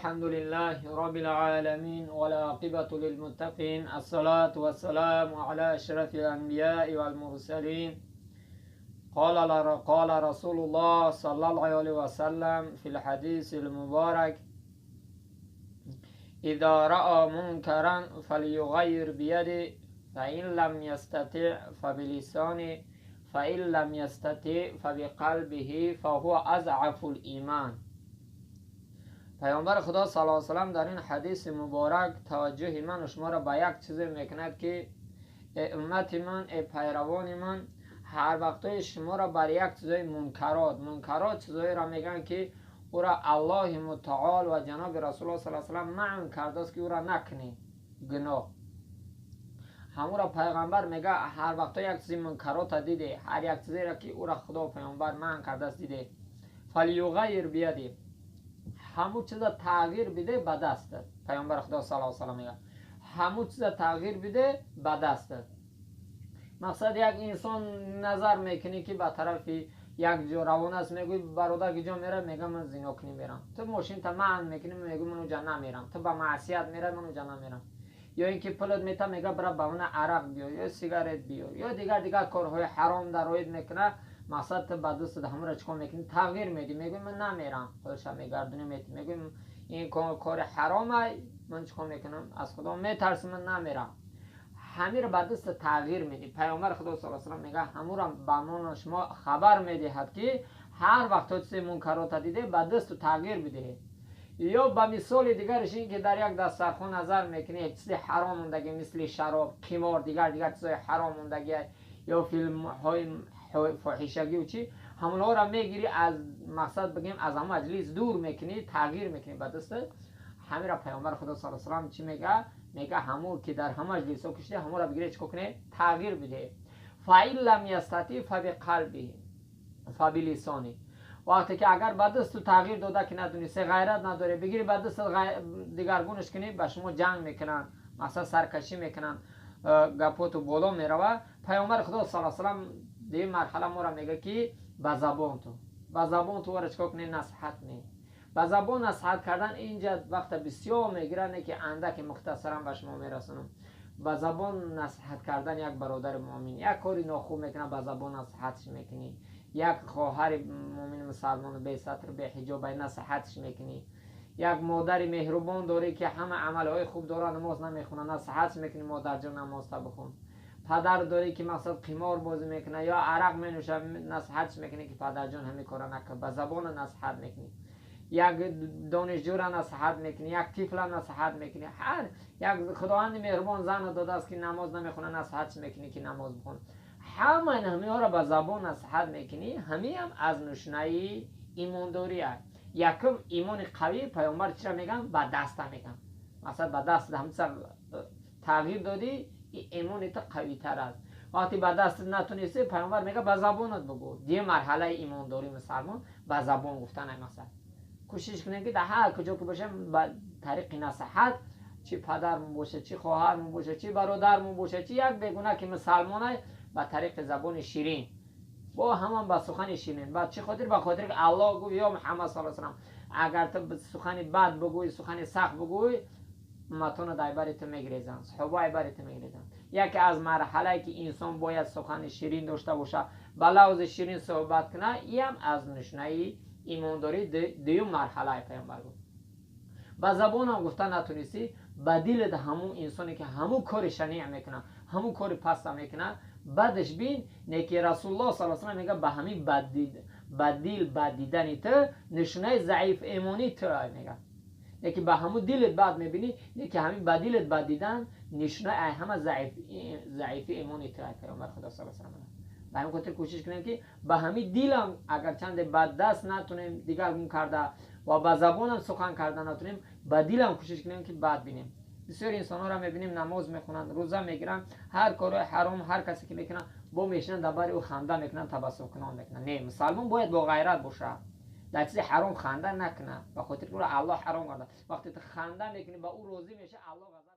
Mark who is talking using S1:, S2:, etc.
S1: الحمد لله رب العالمين والعاقبة للمتقين الصلاة والسلام على أشرف الأنبياء والمرسلين. قال رسول الله صلى الله عليه وسلم في الحديث المبارك: إذا رأى منكرا فليغير بيده، فإن لم يستطع فبلسانه، فإن لم يستطع فبقلبه، فهو أضعف الإيمان. پیامبر خدا صلی الله علیه و سلم در این حدیث مبارک توجه من و شما را به یک چیز میکند که ای امت من، ای پیروان من، هر وقتای شما را بر یک چیزای منکرات چیزایی را میگن که او را الله متعال و جناب رسول الله صلی الله علیه و سلم منع کرده است که او را نکنی گناه. همو را پیغمبر میگه هر وقتا یک چیزی منکرات دیده، هر یک چیزی را که او را خدا و پیامبر منع کرده است دیده، فلیغیر بیده، همو چیز تغییر بده به دستت. پیامبر خدا صلی الله علیه و سلم میگه همو چیز تغییر بده به دستت. مقصد یک انسان نظر میکنی که به طرف یک جا روان است، میگوی برادر کجا میره؟ میگه من زنا کنی میرم. تو ماشین تا منع میکنی، میگوی من اونجا نمیرم. تو به معصیت میره، من اونجا نمیرم. یا اینکه پولت میته، میگه برا به اون عرق بیار یا سیگارت بیار یا دیگر کارهای حرام در روید میکنه. مقصد تو به دست همون را چیکار میکنی؟ تغییر میدی، میگوی من نمیرم، خودش هم میگردونی میتی، میگوی این کار حرامه، من چیکار میکنم؟ از خدا میترسم، من نمیرم. همین را به دست تغییر میدی. پیامبر خدا صلی الله علیه و سلم میگه همون را به ما شما خبر میدهد که هر وقت تو چیز منکرات دیده به دست تغییر بده. یا به مثال دیگرش این که در یک دسترخوان نظر میکنی یک چیز حرام موندگی، مثل شراب، قمار، دیگر چیزای حرام موندگی یا فیلم های فاحشگی و چی، همونها را میگیری، از مقصد بگیم از همون مجلس دور میکنی، تغییر میکنی به دست. همین را پیامبر خدا صلی الله علیه و سلم چی میگه؟ میگه همون که در همه مجلس ها کشیده همون را بگیره چیکار کنه؟ تغییر بده. فإن لم یستطیع فبقلبه فبلسانه. وقتی که اگر به دست تغییر داده که ندونی، غیرت نداره، بگیری به دست دیگرگونش کنی، به شما جنگ میکنن، مثلا سرکشی میکنن، گپاتو بالا میروه. پیامبر خدا صلی الله علیه و سلم در این مرحله ما را میگه که به زبان تو را چیکار کنی؟ نصیحت کنی. به زبان نصیحت کردن اینجا وقت بسیار میگیره، نه که اندک مختصرا به شما میرسونم. به زبان نصیحت کردن یک برادر مؤمن یک کاری ناخوب میکنه، به زبان نصیحتش میکنی. یک خواهر مؤمن مسلمان بی ستر بی حجاب نصیحتش میکنی. یک مادر مهربان داری که همه عملهای خوب داره، نماز نمیخونه، نصیحتش میکنی مادر جان نماز تا بخون. پدر داری که مقصد قمار بازی میکنه یا عرق مینوشه، نصیحتش میکنی که پدر جان همین کارا نکن، به زبان نصیحت میکنی. یک دانشجو را نصیحت میکنی، یک طفل را نصیحت میکنی. هر یک خداوند مهربان زن داده است که نماز نمیخونه، نصیحتش میکنی که نماز بخونه. همه این همه ها را به زبان نصیحت میکنی، همه هم از نشانه ایمانداری است. یکم ایمان قوی پیامبر چرا میگن؟ به دست میگن. مثلا به دست هم تغییر دادی، ایمان تو قوی تر است. وقتی به دست نتونستی، پیامبر میگه به زبانت بگو. دیگه مرحله ایمانداری مسلمان به زبان گفتن. مثلا کوشش کنیم که در هر کجا که باشه به طریق نصیحت، چی پدرمون باشه، چی خواهرمون باشه، چی برادرمون باشه، چی یک بگونه که مسلمانه، به طریق زبان شیرین، با همان با سخن شیرین. با چی خاطر؟ به خاطر که الله گفت یا محمد صلی الله علیه و سلم اگر تو سخن بد بگوی، سخن سخت بگوی، امتون دایبر تو میگریزن، صحابه بر تو میگریزن. یکی از مرحله که انسان باید سخن شیرین داشته باشه، با لفظ شیرین صحبت کنه، این هم از نشانه ایمانداری دیوم مرحله پیامبر گفت. با زبان هم گفتن نتونستی، با دلت همون انسانی که همون کار شنیع میکنه، همون کار پست میکنه، بعدش بین نیکی رسول الله صلی الله علیه و سلم میگه به همین بد دل بد دیدن تو نشونه ضعیف ایمانی تو میگه. نیکی به همون دلت بد میبینی، نیکی همین بد دلت بد دیدن نشونه همه ضعیف ایمانی تو پیامبر خدا صلی الله علیه و سلم. به همین خاطر کوشش کنیم که به همین دلم اگر چند بد دست نتونیم دیگرگون کرده و به زبانم سخن کرده نتونیم، به دلم کوشش کنیم که بد بینیم. بسیار انسان ها را میبینیم نماز میخونن، روزه میگیرن، هر کار حرام هر کسی که میکنن با میشنن در بر او خنده میکنن، تبسم کنان میکنن. نه، مسلمان باید با غیرت باشه، در چیز حرام خنده نکنه، به خاطر که الله حرام کرده. وقتی تو خنده میکنی با او راضی میشه، الله غضب